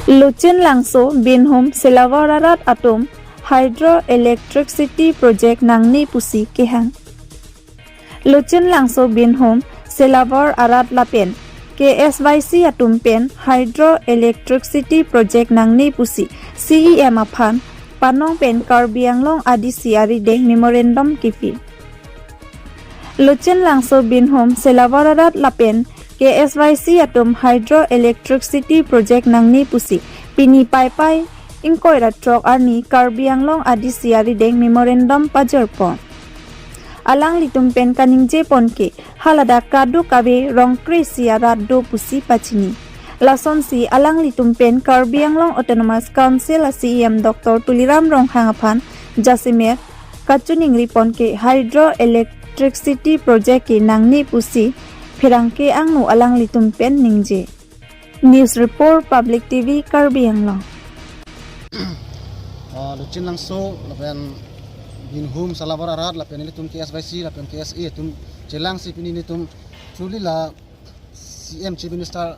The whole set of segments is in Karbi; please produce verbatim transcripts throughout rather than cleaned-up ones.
Lochin Langso binhum Silabor arat atum hydroelectricity project nangne pusi kehang. Lochin Langso binhum Silabor arat lapen K S Y C atum pen hydroelectricity project nangne pusi C E M aphan panong pen Karbi Anglong A D C arideng memorandum kipi. Lochin Langso binhum Silabor arat lapen K S Y C atum hydroelectricity project nangne pusi pini Paipai ingkoi ra throk arni Karbi Anglong A D C arideng memorandum pajirpon. Alanglitum pen kaningje pon ke haladak kadokave rong kre-isi arat do pusi pachini. Lasonsi alanglitum pen Karbi Anglong Autonomous Council a C E M Doctor Tuliram Ronghang aphan jasemet kachiningri pon ke hydroelectricity project ke nangne pusi pherangke angno alanglitum pen ningje. News report, Public T V, Karbi Anglong. Ah, Lochin Langso lapen binhum Silabor arat lapen ilitum K S Y C lapen K S A atum chelangsi pini ilitum chuli la C M, Chief Minister,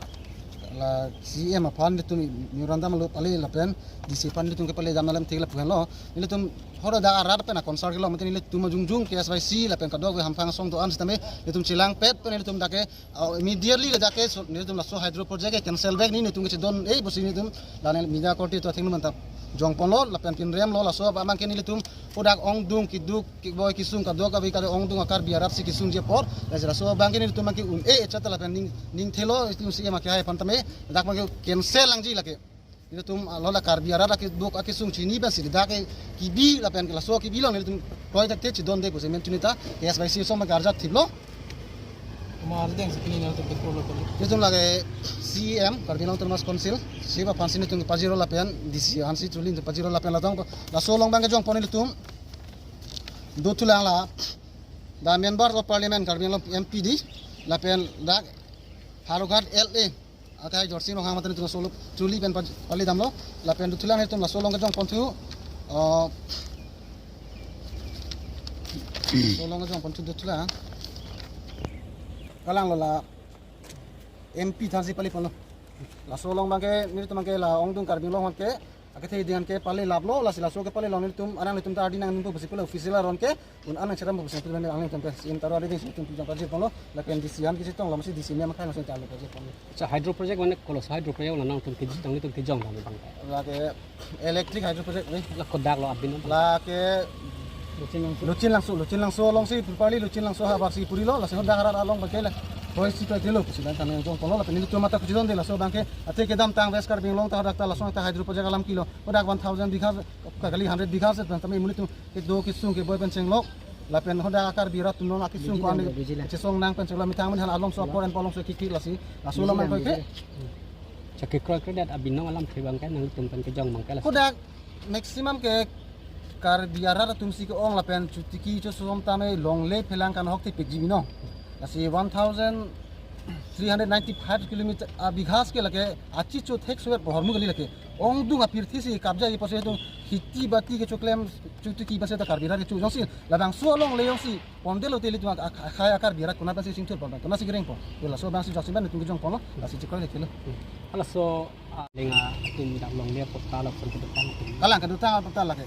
la C M aphan ilitum memorandum lo pale lapen D C aphan ilitum kepale dam alam thik lapu henlo. Ilitum hoda arat pen a concern kelo, mate ilitum ajungjung K S Y C lapen kadokave hamphang asong do-an sitame ilitum chelangpet pen ilitum dak ke, uh, immediately le dak ke so, ilitum laso hydro project ke cancel back, nelitum ke chedon-e pusi ilitum lane media korte to athengno manta jongponlo lapen pinremlo. Laso abang ke ilitum hadak ongdung keduk keboi kesung kadokave kado ongdung a-Karbi arat si kesungji apor, lasi laso abang ke ilitum abang ke un-e echat lapen ning, ning thelo ilitum C M akehai aphan tame dak abang ke cancel nangji lake. Ilitum alo la Karbi arat keduk akesung chini pensi dak ke kebi lapen ke laso kebi along ilitum kroi dak te chedonde pusi menchun ta K S Y C asong abang ke arjap thiplo. Kuma arjudeng si pini nangtum ke follow kali. Ilitum lake C E M, Karbi Anglong Autonomous Council, C E M aphan si ilitum pajirlo lapen D C aphan si chuli pajirlo lapen ladak laso along abang ke jongpon ilitum dothulang la the Members of Parliament Karbi Anglong M P D lapen dak Howraghat L A akai Jorsing Ronghang mate ilitum laso along chuli pen paj-, pale damlo lapen dothulang ilitum laso along ke jongponthu. Oh, laso along ke jongponthu dothulang. Kalanglo la M P aphan si pale ponlo. Laso along abang ke nelitum abang ke la ongdung Karbi Anglong aphan ke akethe ding an ke pale laplo, lasi laso kepale along nelitum anang nelitum ta ardi nangpo pusi pule official aron ke un-an nangcherappo pusi pule anang nelitum ke C E M ta ro ardi ding si ilitum pijang pajirponlo lapen D C aphan kechetonglo, masi D C mem akhai nangsi ta lo pajirponlo. Acha, hydro project mane kolos hydro project la nangtum kejong, nangtum kejong abang ke? Lake electric hydro project ni. La kodak lo abin. Lake Lochin Langso. Lochin Langso, Lochin Langso along si properly Lochin Langso havar si purilo, lasi hadak arat along abang ke la hoi si ta thelo pusi dan kami jongponlo lapen ilitum mata kechetongde laso abang ke athe kedamtang West Karbi Anglong ta hadak ta laso ta hydro project alam kilo. Hadak one thousand bigha, kali hundred bigha se, tame monit atum kedo kesung keboi pen chenglok. Lapen hadak a-Karbi arat atum non akesung ko-an chesong nang pen chenglok, methang amonit aphan alongso apor en alongso kiki lasi. Laso alam abang ke. Acha, kekroi kre det abinong alamthe abang ke nangtum pen kejong abang ke la. Hadak maximum ke Karbi arat atum si ke-ong lapen chotiki chosom tame longle phelang kanghok thepik ji binong. Lasi one thousand three hundred ninety-five kilometer, ah, bighas ke lake achi cho thek suet pohor mu kali lake. Ongdung apirthe si kabja ji pusi ilitum kheti bati kechoklem chotiki pusi ta Karbi arat kecho jongsi labangso alongle jongsi pondetlo te ilitum ak-, ak-, akhai a-Karbi arat konat pensi singthur pon, konat si kereng pon. Yo laso abang si jongsi abang nelitum kejongponlo, lasi chekroi le thelo. Halaso, ah, lenga atum dak longle patta lapuson kedotang atum. Kalang kedotang patta lake.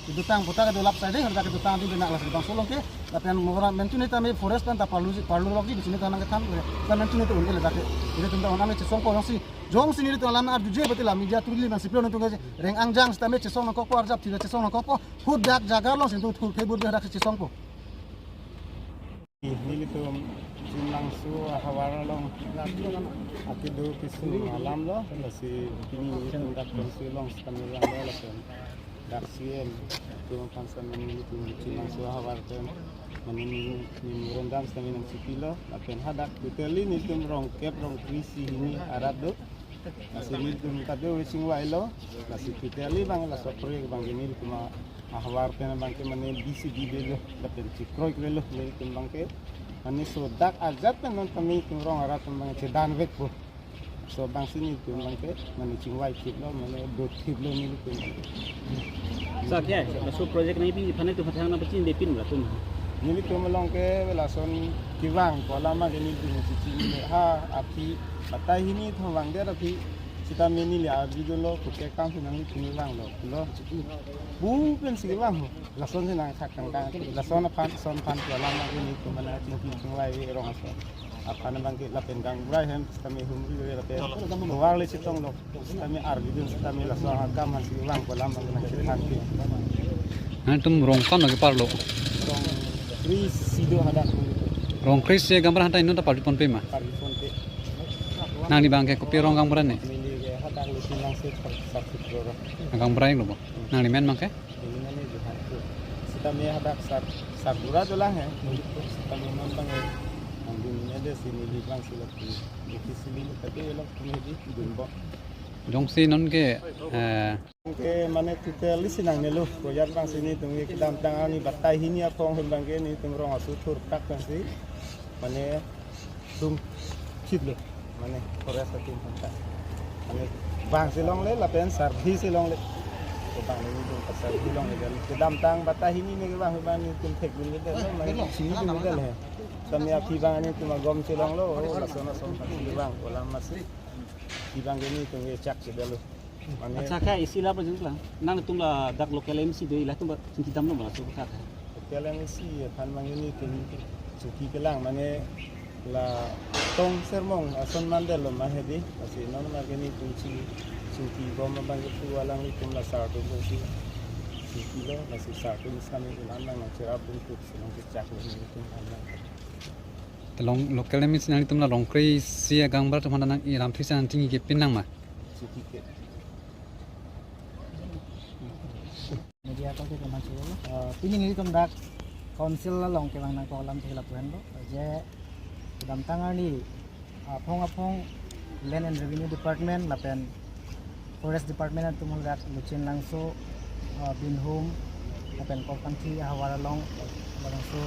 Kedotang patta kedo lap side, hadak kedotang di benak lasi bangso along ke. Lapen mora menchun ta me forest pen ta parlu, parlu lok di sini tanang kethan. Ta menchun ta un-e le dak ke. Ilitum ta un-e chesongpo jongsi. Jongsi nelitum alam arjuje bati la media through nelitum si pilo nelitum ke reng angjang sitame chesong nangkokpo, arjap thira chesong nangkokpo. Hadak jaga along si ilitum thur thebur hadak si chesongpo. Nelitum Lochin Langso ahavar along akedo kesung alamlo, lasi pini nelitum dak konsi along sitame langlo lapen dak C E M atum aphan sitame nelitum Lochin Langso ahavar pen mane memorandum sitame nangchipilo lapen hadak totally nelitum rong kep rong kre-isi hini arat do. Lasi nelitum kado chingvailo, lasi totally abang laso project abang ke nelitum ahavar pen abang ke mane D C D B lo, lapen chekroi krelo, nelitum abang ke mane sodak ajat pen non tame nelitum rong arat pen abang chedanvekpo. Laso abang si nelitum abang ke mane chingvai thiplo, mane do thiplo nelitum. Sa kya hai? Laso project nangpi aphan nangtum aphan nangpachinidepin latum? Nelitum along ke lason kevang pu alam ke nelitum chichini ha aphi batai hini thong vangdet aphi Sitame neli arjudunlo, kopi akam si nanglitum vanglo pulo. Bu pensi vang ho. Lason si nangthak kangkang. Lason aphan, lason aphan pu alam abang nelitum mane tingki chingvai rong aso aphan abang ke lapen gaonbura ahem sitame humri lapen tovar le chetonglo. Sitame arjudun sitame lason akam aphan si vang pu alam abang nangkethan ke. Nangtum rong ko-an lo keparlo? Rong kre-isi do hadak. Rong kre-isi gaonbura aphanta inut ta parjupon pe ma? Parjupon pe. Nangli abang ke kopi rong gaonbura ne? Neli ke hadak Luching Langso Sar Sutro rong. Gaonbura iklo bo. Nangli men abang ke? Neli men ke Johan ko. Sitame hadak Sar, Sarbura dolang he. Sitame non abang ke. Nangdun ne de si neli abang si lok. Neli si neli kate lok neli dunbom. Jongsi non ke, eh, Ke mane total isi nangnelo, proyek abang si nelitum ke kedamtang arni batai hini aphong ahin abang ke nelitum rong aso thurkak abang si mane dum chitlo, mane forest atum aphanta. Mane bang si longle lapen survey si longle. Ke bang nelitum ke survey longle dan kedamtang batai hini ne ke bang abang nelitum thekdun ke delo, mane chini dun ke delo he. Sitame aphi abang nelitum agom si longlo, lason lason aphan si bang alam masi. Aphi abang ke nelitum ke chak si delo. Mane Accha, ke isi la pajin lang. Nangtum ladak local M C do, ilitum ba chingki damlo ma laso ka. Local M C aphan abang ke nelitum chingki kelang mane la Tong Sermong ason mandal lo ma hedi. Lasi non abang ke nelitum ching, chingkibom abang ke pu alanglitum la sar atum si chingkilo, lasi sar atum sitame un-an nangcherap un kuk si nangkechak lo nelitum an lang. Te long local M C nanglitum la rong kre-isi agaonbura atum aphanta nang-iram thisa nangtingki kepin nang ma? Chingki ke. Media ko ke kemang chulo. Eh, pini nelitum dak council along kevang nangkok alam thela pu henlo. Je kedamtang arni, ah, aphong aphong Land and Revenue Department lapen Forest Department atum hadak Luching Langso, ah, Binhum lapen Korkanthi ahavar along, labangso,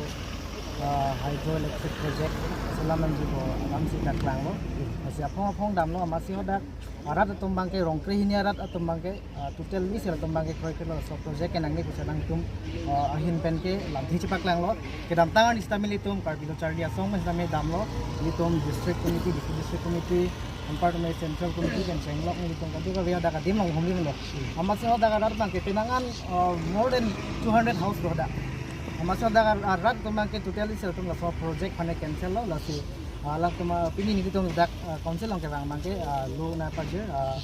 ah, hydroelectric project selam nangjipo alam si dak klanglo. Lasi aphong aphong damlo amatsi hadak arat atum abang ke rong kre hini arat atum abang ke, ah, total isi atum abang ke kroikre lo laso project ke nangne pusi alangtum, ah, ahin pen ke lamthe chepaklanglo. Kedamtang arni sitame ilitum Karbi Lo Charli Asong pen sitame damlo, ilitum district committee, district, district committee, anparta me central committee pen chenglok nelitum kadu kave hadak adim along humri lo. Amatsi hadak arat abang ke penang an, ah, more than two hundred house lo hadak. Amatsi hadak arat atum abang ke total isi atum laso project aphan cancel lo, lasi, ah, alangtum, ah, pini nelitum dak, ah, council along kevang abang ke, ah, lo na pajir, ah,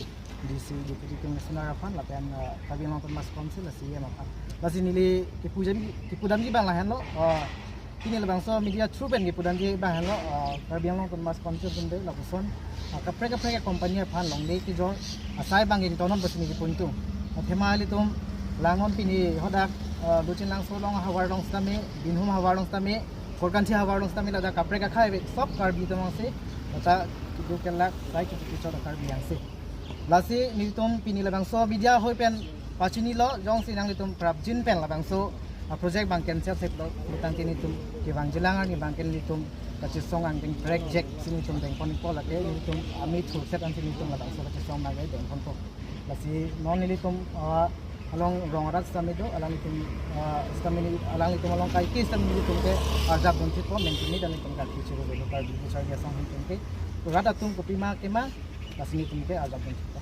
D C, Deputy Commissioner aphan lapen, ah, Karbi Anglong Autonomous Council, ah, C E M aphan. Lasi neli kipudam, kipudamji abang lahenlo, ah, pini labangso media through pen kipudamji abang henlo, ah, Karbi Anglong Autonomous Council atum de lapuson, ah, kaprek kaprek company aphan longle kejor asai abang ingtonnon pusi neli kipu ingtung. Athema ilitum langnon pini hadak, ah, Luching Langso along ahavar along sitame, Binhum ahavar along sitame, Korkanthi ahavar along sitame ladak kaprek akhai ave sob Karbi atum angse, lata kedo kelak, sai kedo kechot Karbi angse. Lasi nelitum pini labangso media ahoi pen pachinilo, jongsi nanglitum prapjin pen labangso, ah, project abang cancel sep lo, pulotangte nelitum kevangjilang arni abang ke nelitum kachesong angdeng project si nelitum dengpon ikpo, lake nelitum amethang set ansi nelitum labangso kachesong abang ke dengponpo. Lasi non nelitum, ah, along rong arat sitame do, alanglitum, ah, sitame neli, alanglitum along kaike sitame nelitum ke arjap dun chitpo, menti ni dan nelitum ke kichiru dulu Karbi Lo Charli Asong ahin pen ke. Rat atum kopima kema, lasi nelitum ke arjap dun chitpo.